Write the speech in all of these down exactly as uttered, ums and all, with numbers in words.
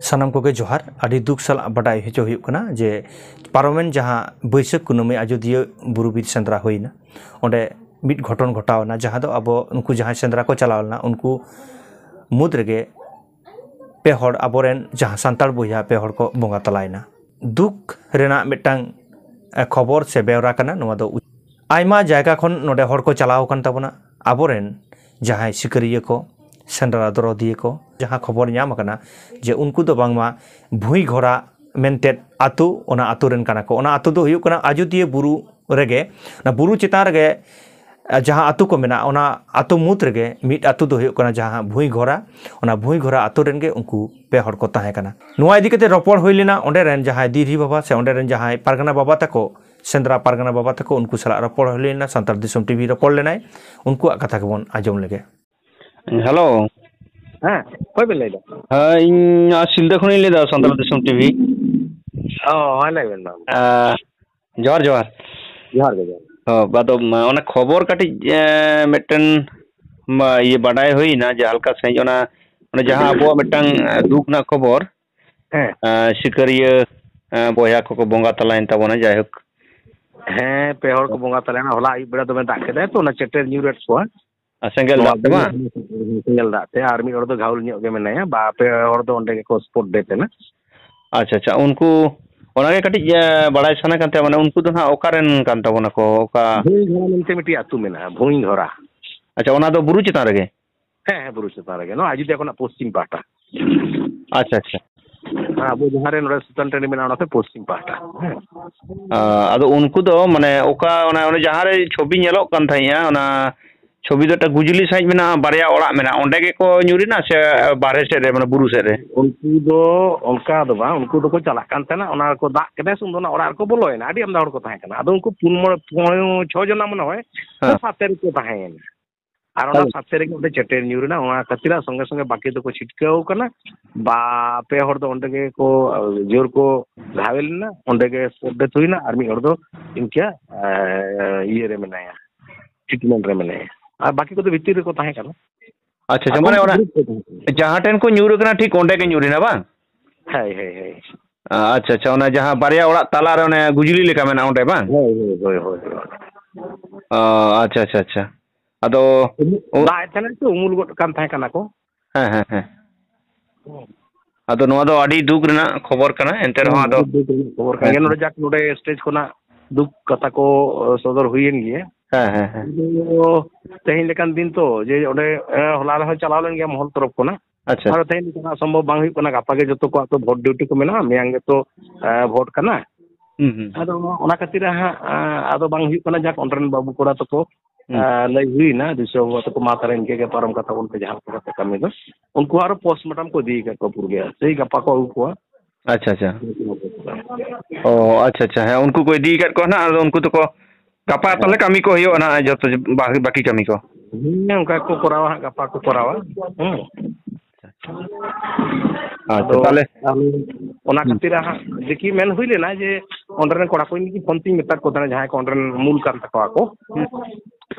ᱥᱟᱱᱟᱢ ᱠᱚᱜᱮ ᱡᱚᱦᱟᱨ᱾ ᱟᱹᱰᱤ ᱫᱩᱠ ᱥᱟᱞᱟᱜ ᱵᱟᱰᱟᱭ ᱦᱚᱪᱚ ᱦᱩᱭᱩᱜ ᱠᱟᱱᱟ ᱡᱮ ᱯᱟᱨᱚᱢᱮᱱ ᱡᱟᱦᱟᱸ ᱵᱟᱹᱭᱥᱟᱹᱠᱷ ᱠᱩᱱᱟᱹᱢᱤ ᱟᱡᱚᱫᱤᱭᱟᱹ ᱵᱩᱨᱩ ᱵᱤᱨ ᱥᱮᱸᱫᱽᱨᱟ ᱦᱩᱭᱱᱟ, ᱚᱸᱰᱮ ᱢᱤᱫ ᱜᱷᱚᱴᱚᱱ ᱜᱷᱚᱴᱟᱣ ᱮᱱᱟ, ᱡᱟᱦᱟᱸ ᱫᱚ ᱟᱵᱚ ᱩᱱᱠᱩ ᱡᱟᱦᱟᱸᱭ ᱥᱮᱸᱫᱽᱨᱟ ᱠᱚ ᱪᱟᱞᱟᱣ ᱞᱮᱱᱟ, ᱩᱱᱠᱩ ᱢᱩᱫᱽ ᱨᱮᱜᱮ ᱯᱮ ᱦᱚᱲ, ᱟᱵᱚᱨᱮᱱ ᱡᱟᱦᱟᱸ ᱥᱟᱱᱛᱟᱲ ᱵᱚᱭᱦᱟ ᱯᱮ ᱦᱚᱲ ᱠᱚ ᱵᱚᱸᱜᱟ ᱛᱟᱞᱟᱭᱮᱱᱟ᱾ ᱫᱩᱠ ᱨᱮᱱᱟᱜ ᱢᱤᱫᱴᱟᱝ, ᱮ, ᱠᱷᱚᱵᱚᱨ ᱥᱮ ᱵᱮᱣᱨᱟ ᱠᱟᱱᱟ᱾ ᱱᱚᱣᱟ ᱫᱚ ᱩ-, ᱟᱭᱢᱟ ᱡᱟᱭᱜᱟ ᱠᱷᱚᱱ ᱱᱚᱰᱮ ᱦᱚᱲ ᱠᱚ ᱪᱟᱞᱟᱣ ᱟᱠᱟᱱ ᱛᱟᱵᱚᱱᱟ, ᱟᱵᱚᱨᱮᱱ ᱡᱟᱦᱟᱸᱭ ᱥᱤᱠᱟᱹᱨᱤᱭᱟᱹ ᱠᱚ, ᱥᱮᱸᱫᱽᱨᱟ ᱫᱚᱨᱚᱫᱤᱭᱟᱹ ᱠᱚ᱾ ᱡᱟᱦᱟᱸ ᱠᱷᱚᱵᱚᱨ ᱧᱟᱢ ᱟᱠᱟᱱᱟ ᱡᱮ ᱩᱱᱠᱩ ᱫᱚ ᱵᱟᱝᱢᱟ ᱵᱷᱩᱸᱭ ᱜᱷᱚᱨᱟ ᱢᱮᱱᱛᱮ ᱟᱹᱛᱩ, ᱚᱱᱟ ᱟᱹᱛᱩ ᱨᱮᱱ ᱠᱟᱱᱟ ᱠᱚ᱾ ᱚᱱᱟ ᱟᱹᱛᱩ ᱫᱚ ᱦᱩᱭᱩᱜ ᱠᱟᱱᱟ ᱟᱡᱚᱫᱤᱭᱟᱹ ᱵᱩᱨᱩ ᱨᱮᱜᱮ, ᱚᱱᱟ ᱵᱩᱨᱩ ᱪᱮᱛᱟᱱ ᱨᱮᱜᱮ, ᱮ, ᱡᱟᱦᱟᱸ ᱟᱹᱛᱩ ᱠᱚ ᱢᱮᱱᱟᱜᱼᱟ, ᱚᱱᱟ ᱟᱹᱛᱩ ᱢᱩᱫᱽ ᱨᱮᱜᱮ ᱢᱤᱫ ᱟᱹᱛᱩ ᱫᱚ ᱦᱩᱭᱩᱜ ᱠᱟᱱᱟ ᱡᱟᱦᱟᱸ ᱵᱷᱩᱸᱭ ᱜᱷᱚᱨᱟ᱾ ᱚᱱᱟ ᱵᱷᱩᱸᱭ ᱜᱷᱚᱨᱟ ᱟᱹᱛᱩ ᱨᱮᱱ ᱜᱮ ᱩᱱᱠᱩ ᱯᱮ ᱦᱚᱲ ᱠᱚ ᱛᱟᱦᱮᱸ ᱠᱟᱱᱟ᱾ ᱱᱚᱣᱟ ᱤᱫᱤ ᱠᱟᱛᱮ ᱨᱚᱯᱚᱲ ᱦᱩᱭ ᱞᱮᱱᱟ ᱚᱸᱰᱮ ᱨᱮᱱ ᱡᱟᱦᱟᱸᱭ ᱫᱤᱨᱦᱤ ᱵᱟᱵᱟ ᱥᱮ ᱚᱸᱰᱮ ᱨᱮᱱ ᱡᱟᱦᱟᱸᱭ ᱯᱟᱨᱜᱟᱱᱟ ᱵᱟᱵᱟ ᱛᱟᱠᱚ, ᱥᱮᱸᱫᱽᱨᱟ ᱯᱟᱨᱜᱟᱱᱟ ᱵᱟᱵᱟ ᱛᱟᱠᱚ, ᱩᱱᱠᱩ ᱥᱟᱞᱟᱜ ᱨᱚᱯᱚᱲ ᱦᱩᱭ ᱞᱮᱱᱟ᱾ ᱥᱟᱱᱛᱟᱲ ᱫᱤᱥᱚᱢ ᱴᱤᱵᱷᱤ ᱨᱚᱯᱚᱲ ᱞᱮᱱᱟᱭ, ᱩᱱᱠᱩᱣᱟᱜ ᱠᱟᱛᱷᱟ ᱜᱮᱵᱚᱱ ᱟᱸᱡᱚᱢ ᱞᱮᱜᱮ᱾ ᱦᱮᱞᱳ᱾ ᱦᱮᱸ, ᱚᱠᱚᱭ ᱵᱮᱱ ᱞᱟᱹᱭᱫᱟ? ᱦᱮᱸ, ᱤᱧ ᱱᱚᱣᱟ ᱥᱤᱞᱫᱟᱹ ᱠᱷᱚᱱᱤᱧ ᱞᱟᱹᱭᱫᱟ, ᱥᱟᱱᱛᱟᱲ ᱫᱤᱥᱚᱢ ᱴᱤᱵᱷᱤ᱾ ᱚ, ᱦᱮᱸ, ᱞᱟᱹᱭ ᱵᱮᱱ ᱢᱟ᱾ ᱟᱸ, ᱡᱚᱦᱟᱨ, ᱡᱚᱦᱟᱨ᱾ ᱡᱚᱦᱟᱨ ᱜᱮ, ᱡᱚᱦᱟᱨ᱾ ᱦᱚᱸ, ᱟᱫᱚ, ᱢᱟ, ᱚᱱᱟ ᱠᱷᱚᱵᱚᱨ ᱠᱟᱹᱴᱤᱡ, ᱮᱸ, ᱢᱤᱫᱴᱮᱱ, ᱢᱟ, ᱤᱭᱟᱹ ᱵᱟᱰᱟᱭ ᱦᱩᱭᱱᱟ, ᱡᱟᱦᱟᱸ ᱞᱮᱠᱟ ᱥᱟᱺᱦᱤᱡ ᱚᱱᱟ, ᱚᱱᱟ ᱡᱟᱦᱟᱸ ᱟᱵᱚᱣᱟᱜ ᱢᱤᱫᱴᱟᱝ, ᱮᱸ, ᱫᱩᱠ ᱨᱮᱱᱟᱜ ᱠᱷᱚᱵᱚᱨ, ᱦᱮᱸ᱾ ᱮᱸ, ᱥᱤᱠᱟᱹᱨᱤᱭᱟᱹ, ᱮᱸ, ᱵᱚᱭᱦᱟ ᱠᱚᱠᱚ ᱵᱚᱸᱜᱟ ᱛᱟᱞᱟᱭᱮᱱ ᱛᱟᱵᱚᱱᱟ, ᱡᱟᱭᱦᱳᱠ᱾ ᱦᱮᱸ, ᱯᱮ ᱦᱚᱲ ᱠᱚ ᱵᱚᱸᱜᱟ ᱛᱟᱞᱟᱭᱮᱱᱟ᱾ ᱦᱚᱞᱟ ᱟᱹᱭᱩᱵ ᱵᱮᱲᱟ ᱫᱚᱢᱮ ᱫᱟᱜ ᱠᱮᱫᱟᱭ ᱛᱚ, ᱚᱱᱟ ᱪᱮᱴᱮᱨ ᱧᱩᱨ ᱮᱫ ᱠᱚᱣᱟ᱾ ᱟᱨ ᱥᱮᱸᱜᱮᱞ ᱱᱚᱣᱟ ᱫᱟᱜ ᱛᱮ ᱵᱟᱝ? ᱥᱮᱸᱜᱮᱞ ᱫᱟᱜ ᱛᱮ, ᱟᱨ ᱢᱤᱫ ᱦᱚᱲ ᱫᱚ ᱜᱷᱟᱣᱞ ᱧᱚᱜ ᱜᱮ ᱢᱮᱱᱟᱭᱟ᱾ ᱵᱟ-, ᱯᱮ ᱦᱚᱲ ᱫᱚ ᱚᱸᱰᱮ ᱜᱮᱠᱚ spot death ᱮᱱᱟ᱾ ᱟᱪᱪᱷᱟ, ᱟᱪᱪᱷᱟ, ᱩᱱᱠᱩ, ᱚᱱᱟᱜᱮ ᱠᱟᱹᱴᱤᱡ, ᱮ, ᱵᱟᱲᱟᱭ ᱥᱟᱱᱟ ᱠᱟᱱ ᱛᱟᱦᱮᱸ, ᱢᱟᱱᱮ, ᱩᱱᱠᱩ ᱫᱚ ᱱᱟᱦᱟᱜ ᱚᱠᱟ ᱨᱮᱱ ᱠᱟᱱ ᱛᱟᱵᱚᱱᱟ ᱠᱚ? ᱚᱠᱟ? ᱵᱷᱩᱸᱭ ᱜᱷᱚᱨᱟ ᱢᱮᱱᱛᱮ ᱢᱤᱫᱴᱤᱡ ᱟᱹᱛᱩ ᱢᱮᱱᱟᱜᱼᱟ, ᱵᱷᱩᱸᱭ ᱜᱷᱚᱨᱟ᱾ ᱟᱪᱪᱷᱟ, ᱚᱱᱟ ᱫᱚ ᱵᱩᱨᱩ ᱪᱮᱛᱟᱱ ᱨᱮᱜᱮ? ᱦᱮᱸ, ᱦᱮᱸ, ᱵᱩᱨᱩ ᱪᱮᱛᱟᱱ ᱨᱮᱜᱮ, ᱱᱚᱣᱟ ᱟᱡᱚᱫᱤᱭᱟᱹ ᱠᱷᱚᱱᱟᱜ ᱯᱚᱥᱪᱤᱢ ᱯᱟᱦᱴᱟ᱾ ᱟᱪᱪᱷᱟ, ᱟᱪᱪᱷᱟ᱾ ᱦᱮᱸ, ᱟᱵᱚ ᱡᱟᱦᱟᱸ ᱨᱮ ᱱᱚᱰᱮ ᱥᱩᱛᱟᱱ ᱴᱟᱺᱰᱤ ᱢᱮᱱᱟᱜᱼᱟ, ᱚᱱᱟ ᱠᱷᱚᱱ ᱯᱚᱥᱪᱤᱢ ᱯᱟᱦᱴᱟ᱾ ᱦᱮᱸ᱾ ᱟ-, ᱟᱫᱚ ᱩᱱᱠᱩ ᱫᱚ, ᱢᱟᱱᱮ, ᱚᱠᱟ, ᱚᱱᱟ, ᱚᱱᱮ ᱡᱟᱦᱟᱸ ᱨᱮ ᱪᱷᱚᱵᱤ ᱧᱮᱞᱚᱜ ᱠᱟᱱ ᱛᱟᱦᱮᱸᱫᱼᱟ, ᱚᱱᱟ ᱪᱷᱚᱵᱤ ᱫᱚ ᱮᱴᱟ ᱜᱩᱡᱽᱞᱤ ᱥᱟᱺᱦᱤᱡ ᱢᱮᱱᱟᱜᱼᱟ, ᱵᱟᱨᱭᱟ ᱚᱲᱟᱜ ᱢᱮᱱᱟᱜᱼᱟ, ᱚᱸᱰᱮ ᱜᱮᱠᱚ ᱧᱩᱨ ᱮᱱᱟ ᱥᱮ ᱵᱟᱨᱦᱮ ᱥᱮᱫ ᱨᱮ, ᱢᱟᱱᱮ, ᱵᱩᱨᱩ ᱥᱮᱫ ᱨᱮ? ᱩᱱᱠᱩ ᱫᱚ ᱚᱱᱠᱟ ᱫᱚ ᱵᱟᱝ, ᱩᱱᱠᱩ ᱫᱚᱠᱚ ᱪᱟᱞᱟᱜ ᱠᱟᱱ ᱛᱟᱦᱮᱱᱟ, ᱚᱱᱟ ᱠᱚ ᱫᱟᱜ ᱠᱮᱫᱟᱭ ᱥᱮ, ᱩᱱ ᱫᱚ ᱚᱱᱟ ᱚᱲᱟᱜ ᱨᱮᱠᱚ ᱵᱚᱞᱚᱭᱮᱱᱟ᱾ ᱟᱹᱰᱤ ᱟᱢᱫᱟ ᱦᱚᱲ ᱠᱚ ᱛᱟᱦᱮᱸ ᱠᱟᱱᱟ᱾ ᱟᱫᱚ ᱩᱱᱠᱩ ᱯᱩᱱ ᱢᱚᱬᱮ, ᱯᱩᱱ ᱪᱷᱚ ᱡᱚᱱᱟ ᱢᱚᱱᱮ ᱦᱚᱭ ᱦᱮᱸ᱾ ᱥᱟᱛᱮ ᱨᱮᱠᱚ ᱛᱟᱦᱮᱸᱭᱮᱱᱟ᱾ ᱟᱨ ᱚᱱᱟ ᱦᱮᱸ᱾ ᱥᱟᱛᱮ ᱨᱮᱜᱮ ᱚᱸᱰᱮ ᱪᱮᱴᱮᱨ ᱧᱩᱨ ᱮᱱᱟ, ᱚᱱᱟ ᱠᱷᱟᱹᱛᱤᱨ ᱟᱨ ᱥᱚᱸᱜᱮ ᱥᱚᱸᱜᱮ ᱵᱟᱹᱠᱤ ᱫᱚᱠᱚ ᱪᱷᱤᱴᱠᱟᱹᱣ ᱠᱟᱱᱟ᱾ ᱵᱟ-, ᱯᱮ ᱦᱚᱲ ᱫᱚ ᱚᱸᱰᱮ ᱜᱮᱠᱚ, ᱟ, ᱡᱳᱨ ᱠᱚ ᱜᱷᱟᱣᱮᱞ ᱮᱱᱟ, ᱚᱸᱰᱮ ᱜᱮ spot death ᱦᱩᱭᱱᱟ, ᱟᱨ ᱢᱤᱫ ᱦᱚᱲ ᱫᱚ ᱤᱱᱠᱟᱹ, ᱟ, ᱤᱭᱟᱹ ᱨᱮ ᱢᱮᱱᱟᱭᱟ, treatment ᱨᱮ ᱢᱮᱱᱟᱭᱟ᱾ ᱟᱨ ᱵᱟᱹᱠᱤ ᱠᱚᱫᱚ ᱵᱷᱤᱛᱤᱨ ᱨᱮᱠᱚ ᱛᱟᱦᱮᱸ ᱠᱟᱱᱟ᱾ ᱟᱪᱪᱷᱟ, ᱟᱪᱪᱷᱟ, ᱟᱠᱚ ᱢᱟᱱᱮ ᱚᱱᱟ ᱜroup ᱠᱚ ᱛᱟᱦᱮᱸ ᱠᱟᱱᱟ᱾ ᱡᱟᱦᱟᱸ ᱴᱷᱮᱱ ᱠᱚ ᱧᱩᱨ ᱟᱠᱟᱱᱟ, ᱴᱷᱤᱠ ᱚᱸᱰᱮ ᱜᱮ ᱧᱩᱨ ᱮᱱᱟ, ᱵᱟᱝ? ᱦᱳᱭ, ᱦᱳᱭ, ᱦᱳᱭ᱾ ᱟᱪᱪᱷᱟ, ᱟᱪᱪᱷᱟ, ᱚᱱᱟ ᱡᱟᱦᱟᱸ ᱵᱟᱨᱭᱟ ᱚᱲᱟᱜ ᱛᱟᱞᱟᱨᱮ ᱚᱱᱮ ᱜᱩᱡᱽᱞᱤ ᱞᱮᱠᱟ ᱢᱮᱱᱟᱜᱼᱟ ᱚᱸᱰᱮ ᱵᱟᱝ? ᱦᱳᱭ, ᱦᱳᱭ, ᱦᱳᱭ, ᱦᱳᱭ, ᱦᱳᱭ᱾ ᱚ, ᱟᱪᱪᱷᱟ, ᱟᱪᱪᱷᱟ, ᱟᱪᱪᱷᱟ᱾ ᱟᱫᱚ ᱩᱢᱩᱞ ᱚ- ᱫᱟᱜ ᱮᱫ ᱛᱟᱦᱮᱱᱟ ᱛᱚ, ᱩᱢᱩᱞ ᱜᱚᱫ ᱠᱟᱱ ᱛᱟᱦᱮᱸ ᱠᱟᱱᱟ ᱠᱚ᱾ ᱦᱮᱸ, ᱦᱮᱸ, ᱦᱮᱸ᱾ ᱦᱩᱸ᱾ ᱟᱫᱚ ᱱᱚᱣᱟ ᱫᱚ ᱟᱹᱰᱤ ᱫᱩᱠ ᱨᱮᱱᱟᱜ ᱠᱷᱚᱵᱚᱨ ᱠᱟᱱᱟ, ᱮᱱᱛᱮ ᱨᱮᱦᱚᱸ ᱦᱮᱸ, ᱟᱫᱚ ᱟᱹᱰᱤ ᱫᱩᱠ ᱨᱮᱱᱟᱜ ᱠᱷᱚᱵᱚᱨ ᱠᱟᱱ ᱦᱮᱸ, ᱜᱮᱭᱟ᱾ ᱱᱚᱰᱮ ᱦᱮᱸ᱾ ᱡᱟᱠ ᱱᱚᱰᱮ ᱥᱴᱮᱡᱽ ᱠᱷᱚᱱᱟᱜ ᱫᱩᱠ ᱠᱟᱛᱷᱟ ᱠᱚ, ᱚ, ᱥᱚᱫᱚᱨ ᱦᱩᱭᱮᱱ ᱜᱮᱭᱟ᱾ ᱦᱮᱸ, ᱦᱮᱸ, ᱦᱮᱸ᱾ ᱟᱫᱚ ᱛᱮᱦᱮᱧ ᱞᱮᱠᱟᱱ ᱫᱤᱱ ᱛᱚ, ᱡᱮ ᱚᱸᱰᱮ, ᱮ, ᱦᱚᱞᱟ ᱨᱮᱦᱚᱸ ᱪᱟᱞᱟᱣ ᱞᱮᱱ ᱜᱮᱭᱟ ᱢᱚᱦᱚᱞ ᱛᱚᱨᱚᱯ ᱠᱷᱚᱱᱟᱜ᱾ ᱟᱪᱪᱷᱟ᱾ ᱟᱫᱚ ᱛᱮᱦᱮᱧ ᱫᱚ ᱱᱟᱜ ᱥᱚᱢᱵᱷᱚᱵ ᱵᱟᱝ ᱦᱩᱭᱩᱜ ᱠᱟᱱᱟ, ᱜᱟᱯᱟ ᱜᱮ ᱡᱚᱛᱚ ᱠᱚᱣᱟᱜ ᱛᱚ ᱵᱷᱳᱴ ᱰᱤᱭᱩᱴᱤ ᱠᱚ ᱢᱮᱱᱟᱜᱼᱟ, ᱢᱮᱭᱟᱝ ᱜᱮᱛᱚ, ᱮ, ᱵᱷᱳᱴ ᱠᱟᱱᱟ᱾ ᱦᱩᱸ, ᱦᱩᱸ᱾ ᱟᱫᱚ ᱚᱱᱟ ᱠᱷᱟᱹᱛᱤᱨ ᱦᱟᱸᱜ, ᱮ, ᱟᱫᱚ ᱵᱟᱝ ᱦᱩᱭᱩᱜ ᱠᱟᱱᱟ᱾ ᱡᱟᱠ ᱚᱸᱰᱮ ᱨᱮᱱ ᱵᱟᱹᱵᱩ ᱠᱚᱲᱟ ᱛᱟᱠᱚ, ᱦᱩᱸ᱾ ᱮ, ᱞᱟᱹᱭ ᱦᱩᱭᱱᱟ ᱫᱤᱥᱚᱢ ᱵᱟᱵᱟ ᱛᱟᱠᱚ, ᱢᱟ ᱛᱟᱦᱞᱮ ᱤᱱᱠᱟᱹ ᱜᱮ ᱯᱟᱨᱚᱢ ᱠᱟᱛᱟ ᱵᱚᱱ ᱯᱮ ᱡᱟᱦᱟᱸ ᱞᱮᱠᱟ ᱠᱟᱛᱮ ᱠᱟᱹᱢᱤ ᱫᱚ᱾ ᱩᱱᱠᱩ ᱟᱨᱚ ᱯᱳᱥᱴᱢᱚᱨᱴᱮᱢ ᱠᱚ ᱤᱫᱤ ᱟᱠᱟᱫ ᱠᱚᱣᱟ ᱯᱩᱨᱩᱞᱤᱭᱟᱹ, ᱥᱮᱭ ᱜᱟᱯᱟ ᱠᱚ ᱟᱹᱜᱩ ᱠᱚᱣᱟ᱾ ᱟᱪᱪᱷᱟ, ᱟᱪᱪᱷᱟ᱾ ᱚ, ᱟᱪᱪᱷᱟ, ᱟᱪᱪᱷᱟ, ᱦᱮᱸ, ᱩᱱᱠᱩ ᱠᱚ ᱤᱫᱤ ᱟᱠᱟᱫ ᱠᱚᱣᱟ ᱱᱟᱜ, ᱟᱫᱚ ᱩᱱᱠᱩ ᱫᱚᱠᱚ ᱜᱟᱯᱟ ᱦᱮᱸ᱾ ᱛᱟᱦᱞᱮ ᱠᱟᱹᱢᱤ ᱠᱚ ᱦᱩᱭᱩᱜᱼᱟ ᱱᱟᱜ, ᱡᱚᱛᱚ ᱡᱮ ᱵᱟ-, ᱵᱟᱹᱠᱤ ᱠᱟᱹᱢᱤ ᱠᱚ᱾ ᱦᱮᱸ, ᱚᱱᱠᱟ ᱜᱮᱠᱚ ᱠᱚᱨᱟᱣᱟ ᱦᱟᱸᱜ, ᱜᱟᱯᱟ ᱠᱚ ᱠᱚᱨᱟᱣᱟ᱾ ᱦᱮᱸ᱾ ᱟᱪᱪᱷᱟ, ᱟᱫᱚ ᱛᱟᱦᱞᱮ ᱟᱢ ᱚᱱᱟ ᱦᱩᱸ᱾ ᱠᱷᱟᱹᱛᱤᱨ ᱦᱟᱸᱜ ᱫᱮᱠᱷᱤ ᱢᱮᱱ ᱦᱩᱭ ᱞᱮᱱᱟ ᱡᱮ ᱚᱸᱰᱮ ᱨᱮᱱ ᱠᱚᱲᱟ ᱠᱚ ᱤᱧ ᱯᱷᱳᱱ ᱛᱤᱧ ᱢᱮᱛᱟᱫ ᱠᱚ ᱛᱟᱦᱮᱱᱟ, ᱡᱟᱦᱟᱸᱭ ᱠᱚ ᱚᱸᱰᱮ ᱨᱮᱱ ᱢᱩᱞ ᱠᱟᱱ ᱛᱟᱠᱚᱣᱟ ᱠᱚ, ᱦᱩᱸ᱾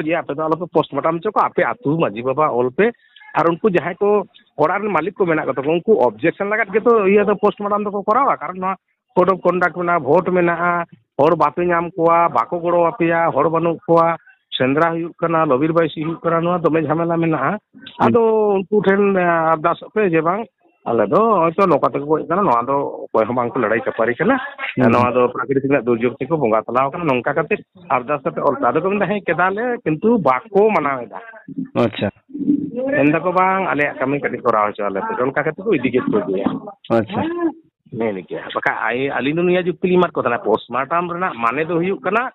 ᱡᱮ ᱟᱯᱮ ᱫᱚ ᱟᱞᱚᱯᱮ ᱯᱳᱥᱴᱢᱚᱨᱴᱮᱢ ᱦᱚᱪᱚ ᱠᱚᱣᱟ, ᱟᱯᱮ ᱟᱹᱛᱩ ᱢᱟᱹᱡᱷᱤ ᱵᱟᱵᱟ ᱚᱞ ᱯᱮ, ᱟᱨ ᱩᱱᱠᱩ ᱡᱟᱦᱟᱸᱭ ᱠᱚ ᱚᱲᱟᱜ ᱨᱮᱱ ᱢᱟᱹᱞᱤᱠ ᱠᱚ ᱢᱮᱱᱟᱜ ᱠᱚᱛᱟ ᱠᱚ, ᱩᱱᱠᱩ ᱚᱵᱡᱮᱠᱥᱚᱱ ᱞᱟᱜᱟᱫ ᱜᱮᱛᱚ ᱤᱭᱟᱹ ᱫᱚ ᱯᱳᱥᱴᱢᱚᱨᱴᱮᱢ ᱫᱚᱠᱚ ᱠᱚᱨᱟᱣᱟ, ᱠᱟᱨᱚᱱ ᱱᱚᱣᱟ ᱠᱳᱰ ᱚᱯᱷ ᱠᱚᱱᱰᱟᱠᱴ ᱢᱮᱱᱟᱜᱼᱟ, ᱵᱷᱳᱴ ᱢᱮᱱᱟᱜᱼᱟ, ᱦᱚᱲ ᱵᱟᱯᱮ ᱧᱟᱢ ᱠᱚᱣᱟ, ᱵᱟᱠᱚ ᱜᱚᱲᱚ ᱟᱯᱮᱭᱟ, ᱦᱚᱲ ᱵᱟᱹᱱᱩᱜ ᱠᱚᱣᱟ, ᱥᱮᱸᱫᱽᱨᱟ ᱦᱩᱭᱩᱜ ᱠᱟᱱᱟ, ᱞᱚᱵᱤᱨ ᱵᱟᱭᱥᱤ ᱦᱩᱭᱩᱜ ᱠᱟᱱᱟ, ᱱᱚᱣᱟ ᱫᱚᱢᱮ ᱡᱷᱟᱢᱮᱞᱟ ᱢᱮᱱᱟᱜᱼᱟ᱾ ᱦᱩᱸ᱾ ᱟᱫᱚ ᱩᱱᱠᱩ ᱴᱷᱮᱱ, ᱮ, ᱟᱨᱫᱟᱥᱚᱜ ᱯᱮ ᱡᱮ ᱵᱟᱝ, ᱟᱞᱮ ᱫᱚ ᱦᱚᱭᱛᱳ ᱱᱚᱝᱠᱟ ᱛᱮᱠᱚ ᱜᱚᱡ ᱠᱟᱱᱟ, ᱱᱚᱣᱟ ᱫᱚ ᱚᱠᱚᱭ ᱦᱚᱸ ᱵᱟᱝᱠᱚ ᱞᱟᱹᱲᱦᱟᱹᱭ ᱠᱷᱟᱹᱯᱟᱹᱨᱤ ᱠᱟᱱᱟ, ᱦᱩᱸ᱾ ᱱᱚᱣᱟ ᱫᱚ ᱯᱨᱟᱠᱨᱤᱛᱤᱠ ᱨᱮᱱᱟᱜ ᱫᱩᱨᱡᱳᱜᱽ ᱛᱮᱠᱚ ᱵᱚᱸᱜᱟ ᱛᱟᱞᱟ ᱟᱠᱟᱱᱟ, ᱱᱚᱝᱠᱟ ᱠᱟᱛᱮ ᱟᱨᱫᱟᱥ ᱠᱟᱛᱮ ᱚᱞ ᱠᱟᱜ᱾ ᱟᱫᱚ ᱠᱚ ᱢᱮᱱᱫᱟ, "ᱦᱮᱸ, ᱠᱮᱫᱟᱞᱮ, ᱠᱤᱱᱛᱩ ᱵᱟᱠᱚ ᱢᱟᱱᱟᱣ ᱮᱫᱟ᱾" ᱟᱪᱪᱷᱟ᱾ ᱢᱮᱱ ᱫᱟᱠᱚ, "ᱵᱟᱝ, ᱟᱞᱮᱭᱟᱜ ᱠᱟᱹᱢᱤ ᱠᱟᱹᱴᱤᱡ ᱠᱚᱨᱟᱣ ᱦᱚᱪᱚ ᱟᱞᱮ ᱯᱮ", ᱚᱱᱠᱟ ᱠᱟᱛᱮ ᱠᱚ ᱤᱫᱤ ᱠᱮᱫ ᱠᱚᱜᱮᱭᱟ᱾ ᱟᱪᱪᱷᱟ᱾ ᱱᱮᱜᱼᱮ ᱱᱤᱝᱠᱟᱹ᱾ ᱵᱟᱠᱷᱟᱡ ᱟᱭ-, ᱟᱹᱞᱤᱧ ᱫᱚ ᱱᱤᱭᱟᱹ ᱡᱩᱠᱛᱤ ᱞᱤᱧ ᱮᱢᱟᱫ ᱠᱚ ᱛᱟᱦᱮᱱᱟ, ᱯᱳᱥᱴᱢᱚᱨᱴᱮᱢ ᱨᱮᱱᱟᱜ ᱢᱟᱱᱮ ᱫᱚ ᱦᱩᱭᱩᱜ ᱠᱟᱱᱟ,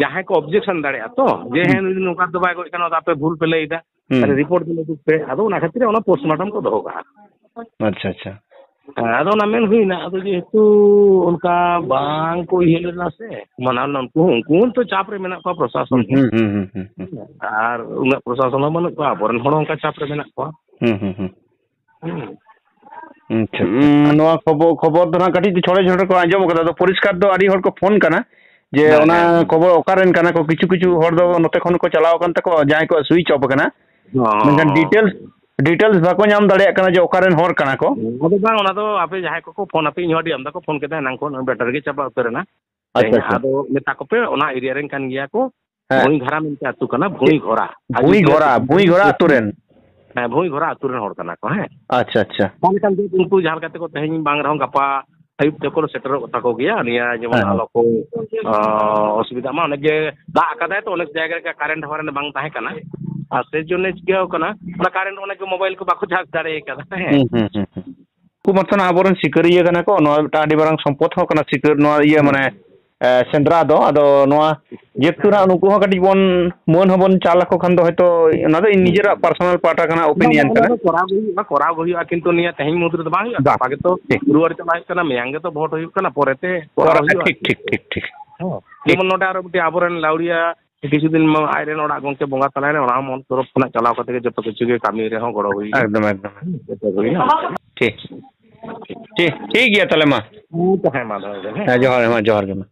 ᱡᱟᱦᱟᱸᱭ ᱠᱚ ᱚᱵᱡᱮᱠᱥᱚᱱ ᱫᱟᱲᱮᱭᱟᱜᱼᱟ ᱛᱚ, ᱡᱮ, ᱦᱩᱸ᱾ "ᱦᱮᱸ, ᱱᱩᱭ ᱫᱚ ᱱᱚᱝᱠᱟ ᱫᱚ ᱵᱟᱭ ᱜᱚᱡ ᱠᱟᱱᱟ, ᱟᱯᱮ ᱵᱷᱩᱞ ᱯᱮ ᱞᱟᱹᱭ ᱮᱫᱟ, ᱦᱩᱸ᱾ ᱛᱟᱦᱞᱮ ᱨᱤᱯᱳᱨᱴ ᱫᱚ ᱩᱫᱩᱜ ᱯᱮ", ᱟᱫᱚ ᱚᱱᱟ ᱠᱷᱟᱹᱛᱤᱨ ᱚᱱᱟ ᱯᱳᱥᱴᱢᱚᱨᱴᱮᱢ ᱠᱚ ᱫᱚᱦᱚ ᱠᱟᱜᱼᱟ᱾ ᱟᱪᱪᱷᱟ, ᱟᱪᱪᱷᱟ᱾ ᱦᱮᱸ, ᱟᱫᱚ ᱚᱱᱟ ᱢᱮᱱ ᱦᱩᱭᱱᱟ, ᱟᱫᱚ ᱡᱮᱦᱮᱛᱩ ᱚᱱᱠᱟ ᱵᱟᱝ ᱠᱚ ᱩᱭᱦᱟᱹᱨ ᱞᱮᱫᱟ ᱥᱮ, ᱢᱟᱱᱟᱣ ᱨᱮᱱᱟᱜ ᱩᱱᱠᱩ ᱦᱚᱸ, ᱩᱱᱠᱩ ᱦᱚᱸ ᱛᱚ ᱪᱟᱯ ᱨᱮ ᱢᱮᱱᱟᱜ ᱠᱚᱣᱟ ᱯᱨᱚᱥᱟᱥᱚᱱ ᱦᱩᱸ, ᱦᱚᱸ᱾ ᱦᱩᱸ, ᱦᱩᱸ, ᱦᱩᱸ, ᱦᱩᱸ, ᱦᱩᱸ᱾ ᱟᱨ ᱩᱱᱟᱹᱜ ᱯᱨᱚᱥᱟᱥᱚᱱ ᱦᱚᱸ ᱵᱟᱹᱱᱩᱜ ᱠᱚᱣᱟ, ᱟᱵᱚᱨᱮᱱ ᱦᱚᱲ ᱦᱚᱸ ᱚᱱᱠᱟ ᱪᱟᱯ ᱨᱮ ᱢᱮᱱᱟᱜ ᱠᱚᱣᱟ᱾ ᱦᱩᱸ, ᱦᱩᱸ, ᱦᱩᱸ᱾ ᱦᱩᱸ᱾ ᱟᱪᱪᱷᱟ, ᱟᱪᱪᱷᱟ᱾ ᱩᱸ, ᱱᱚᱣᱟ ᱠᱷᱚᱵᱚᱨ, ᱠᱷᱚᱵᱚᱨ ᱫᱚ ᱱᱟᱦᱟᱜ ᱠᱟᱹᱴᱤᱡ ᱪᱷᱚᱲᱮ ᱪᱷᱚᱲᱮ ᱠᱚ ᱟᱸᱡᱚᱢ ᱠᱟᱫᱟ, ᱟᱫᱚ ᱯᱚᱨᱤᱥᱠᱟᱨ ᱫᱚ ᱟᱹᱰᱤ ᱦᱚᱲ ᱠᱚ ᱯᱷᱳᱱ ᱠᱟᱱᱟ ᱡᱮ ᱦᱮᱸ, ᱚᱱᱟ ᱦᱮᱸ, ᱦᱮᱸ᱾ ᱠᱷᱚᱵᱚᱨ ᱚᱠᱟᱨᱮᱱ ᱠᱟᱱᱟ ᱠᱚ, ᱠᱤᱪᱷᱩ ᱠᱤᱪᱷᱩ ᱦᱚᱲ ᱫᱚ ᱱᱚᱛᱮ ᱠᱷᱚᱱ ᱠᱚ ᱪᱟᱞᱟᱣ ᱟᱠᱟᱱ ᱛᱟᱠᱚᱣᱟ, ᱡᱟᱦᱟᱸᱭ ᱠᱚᱣᱟᱜ ᱥᱩᱭᱤᱪ ᱚᱯ ᱟᱠᱟᱱᱟ᱾ ᱦᱚᱸ, ᱢᱮᱱᱠᱷᱟᱱ ᱦᱚᱸ, ᱰᱤᱴᱮᱞᱥ, ᱦᱚᱸ᱾ ᱰᱤᱴᱮᱞᱥ ᱵᱟᱠᱚ ᱧᱟᱢ ᱫᱟᱲᱮᱭᱟᱜ ᱠᱟᱱᱟ ᱡᱮ ᱚᱠᱟ ᱨᱮᱱ ᱦᱚᱲ ᱠᱟᱱᱟ ᱠᱚ? ᱚᱱᱟ ᱫᱚ ᱵᱟᱝ, ᱚᱱᱟ ᱫᱚ ᱟᱯᱮ ᱡᱟᱦᱟᱸᱭ ᱠᱚᱠᱚ ᱯᱷᱳᱱ ᱟᱯᱮ, ᱤᱧ ᱦᱚᱸ ᱟᱹᱰᱤ ᱟᱢᱫᱟ ᱠᱚ ᱯᱷᱳᱱ ᱠᱮᱫᱟ, ᱮᱱᱟᱝ ᱠᱷᱚᱱ ᱵᱮᱴᱟᱨᱤ ᱜᱮ ᱪᱟᱵᱟ ᱩᱛᱟᱹᱨ ᱮᱱᱟ᱾ ᱟᱪᱪᱷᱟ, ᱟᱪᱪᱷᱟ᱾ ᱟᱫᱚ ᱢᱮᱛᱟ ᱠᱚᱯᱮ ᱚᱱᱟ ᱮᱨᱤᱭᱟ ᱨᱮᱱ ᱠᱟᱱ ᱜᱮᱭᱟ ᱠᱚ᱾ ᱦᱮᱸ᱾ ᱵᱷᱩᱸᱭ ᱜᱷᱟᱨᱟ ᱢᱮᱱᱛᱮ ᱟᱹᱛᱩ ᱠᱟᱱᱟ, ᱵᱷᱩᱸᱭ ᱜᱷᱚᱨᱟ᱾ ᱵᱷᱩᱸᱭ ᱜᱷᱚᱨᱟ, ᱵᱷᱩᱸᱭ ᱜᱷᱚᱨᱟ ᱟᱹᱛᱩ ᱨᱮᱱ᱾ ᱦᱮᱸ, ᱵᱷᱩᱸᱭ ᱜᱷᱚᱨᱟ ᱟᱹᱛᱩ ᱨᱮᱱ ᱦᱚᱲ ᱠᱟᱱᱟ ᱠᱚ, ᱦᱮᱸ᱾ ᱟᱪᱪᱷᱟ, ᱟᱪᱪᱷᱟ᱾ ᱵᱟᱝ ᱠᱷᱟᱱ ᱫᱚ ᱩᱱᱠᱩ ᱡᱟᱦᱟᱸ ᱞᱮᱠᱟ ᱛᱮᱠᱚ ᱛᱮᱦᱮᱧ ᱵᱟᱝ ᱨᱮᱦᱚᱸ ᱜᱟᱯᱟ ᱟᱹᱭᱩᱵ ᱛᱮᱠᱚ ᱥᱮᱴᱮᱨᱚᱜ ᱛᱟᱠᱚ ᱜᱮᱭᱟ, ᱱᱤᱭᱟᱹ ᱡᱮᱢᱚᱱ ᱦᱮᱸ, ᱦᱮᱸ᱾ ᱟᱞᱚ ᱠᱚ, ᱚ, ᱚᱥᱩᱵᱤᱫᱷᱟ ᱢᱟ᱾ ᱚᱱᱮ ᱡᱮ ᱫᱟᱜ ᱟᱠᱟᱫᱟᱭ ᱛᱚ, ᱚᱱᱮᱠ ᱡᱟᱭᱜᱟ ᱨᱮ ᱠᱟᱨᱮᱱᱴ ᱯᱷᱟᱨᱮᱱᱴ ᱵᱟᱝ ᱛᱟᱦᱮᱸ ᱠᱟᱱᱟ, ᱟᱨ ᱥᱮᱭ ᱡᱚᱱᱱᱮ ᱪᱤᱠᱟᱹᱣ ᱠᱟᱱᱟ, ᱚᱱᱟ ᱠᱟᱨᱮᱱᱴ ᱚᱱᱮ ᱡᱮ ᱢᱳᱵᱟᱭᱤᱞ ᱠᱚ ᱵᱟᱠᱚ ᱪᱟᱨᱡᱽ ᱫᱟᱲᱮ ᱠᱟᱫᱟ, ᱦᱮᱸ᱾ ᱦᱩᱸ, ᱦᱩᱸ, ᱦᱩᱸ, ᱦᱩᱸ᱾ ᱩᱱᱠᱩ ᱢᱟᱛᱚ ᱱᱟᱜ ᱟᱵᱚᱨᱮᱱ ᱥᱤᱠᱟᱹᱨᱤᱭᱟᱹ ᱠᱟᱱᱟ ᱠᱚ, ᱱᱚᱣᱟ ᱢᱤᱫᱴᱟᱝ ᱟᱹᱰᱤ ᱢᱟᱨᱟᱝ ᱥᱚᱢᱯᱚᱫ ᱦᱚᱸ ᱠᱟᱱᱟ ᱥᱤᱠᱟᱹᱨ, ᱱᱚᱣᱟ ᱤᱭᱟᱹ ᱦᱩᱸ᱾ ᱢᱟᱱᱮ, ᱮ, ᱥᱮᱸᱫᱽᱨᱟ ᱫᱚ᱾ ᱟᱫᱚ ᱱᱚᱣᱟ ᱡᱮᱦᱮᱛᱩ ᱱᱟᱜ ᱱᱩᱠᱩ ᱦᱚᱸ ᱠᱟᱹᱴᱤᱡ ᱵᱚᱱ ᱢᱟᱹᱱ ᱦᱚᱸᱵᱚᱱ ᱪᱟᱞ ᱟᱠᱚ ᱠᱷᱟᱱ ᱫᱚ ᱦᱚᱭᱛᱳ ᱚᱱᱟ ᱫᱚ ᱤᱧ ᱱᱤᱡᱮᱨᱟᱜ ᱯᱟᱨᱥᱚᱱᱟᱞ ᱯᱟᱦᱴᱟ ᱠᱟᱱᱟ, ᱵᱟᱝ, ᱚᱯᱤᱱᱤᱭᱚᱱ ᱵᱟᱝ, ᱚᱱᱟ ᱠᱟᱱᱟ᱾ ᱫᱚ ᱠᱚᱨᱟᱣ ᱜᱮ ᱦᱩᱭᱩᱜᱼᱟ, ᱠᱚᱨᱟᱣ ᱜᱮ ᱦᱩᱭᱩᱜᱼᱟ, ᱠᱤᱱᱛᱩ ᱱᱤᱭᱟᱹ ᱛᱮᱦᱮᱧ ᱢᱩᱫᱽ ᱨᱮᱫᱚ ᱵᱟᱝ ᱦᱩᱭᱩᱜᱼᱟ, ᱵᱟᱝ᱾ ᱜᱟᱯᱟ ᱜᱮᱛᱚ ᱴᱷᱤᱠ᱾ ᱨᱩᱣᱟᱹᱲ ᱪᱟᱞᱟᱜ ᱦᱩᱭᱩᱜ ᱠᱟᱱᱟ, ᱢᱮᱭᱟᱝ ᱜᱮᱛᱚ ᱵᱷᱳᱴ ᱦᱩᱭᱩᱜ ᱠᱟᱱᱟ, ᱯᱚᱨᱮᱛᱮ ᱠᱚᱨᱟᱣ ᱠᱚᱨᱟᱣ, ᱦᱩᱭᱩᱜᱼᱟ ᱴᱷᱤᱠ, ᱟᱨᱠᱤ᱾ ᱴᱷᱤᱠ, ᱴᱷᱤᱠ, ᱴᱷᱤᱠ᱾ ᱦᱮᱸ, ᱴᱷᱤᱠ᱾ ᱡᱮᱢᱚᱱ ᱱᱚᱰᱮ ᱟᱨᱚ ᱢᱤᱫᱴᱤᱡ ᱟᱵᱚᱨᱮᱱ ᱞᱟᱹᱣᱲᱤᱭᱟ ᱠᱤᱪᱷᱩ ᱫᱤᱱ ᱢᱟ ᱟᱡᱨᱮᱱ ᱚᱲᱟᱜ ᱜᱚᱝᱠᱮ ᱵᱚᱸᱜᱟ ᱛᱟᱞᱟᱭᱮᱱᱟ, ᱚᱱᱟ ᱦᱚᱸ ᱢᱚᱱ ᱛᱚᱨᱚᱯ ᱠᱷᱚᱱᱟᱜ ᱪᱟᱞᱟᱣ ᱠᱟᱛᱮ ᱜᱮ ᱡᱚᱛᱚ ᱠᱤᱪᱷᱩ ᱜᱮ ᱠᱟᱹᱢᱤ ᱨᱮᱦᱚᱸ ᱜᱚᱲᱚ ᱦᱩᱭ ᱮᱱᱟ᱾ ᱮᱠᱫᱚᱢ, ᱮᱠᱫᱚᱢ᱾ ᱦᱮᱸ, ᱡᱚᱛᱚ ᱦᱩᱭ ᱮᱱᱟ᱾ ᱴᱷᱤᱠ᱾ ᱴᱷᱤᱠ, ᱴᱷᱤᱠ ᱜᱮᱭᱟ ᱛᱟᱦᱞᱮ ᱢᱟ᱾ ᱦᱮᱸ, ᱛᱚ ᱦᱮᱸ, ᱢᱟ ᱫᱚᱦᱚᱭ ᱵᱮᱱ, ᱦᱮᱸ᱾ ᱦᱮᱸ, ᱡᱚᱦᱟᱨ, ᱦᱮᱸ, ᱡᱚᱦᱟᱨ ᱜᱮ ᱢᱟ᱾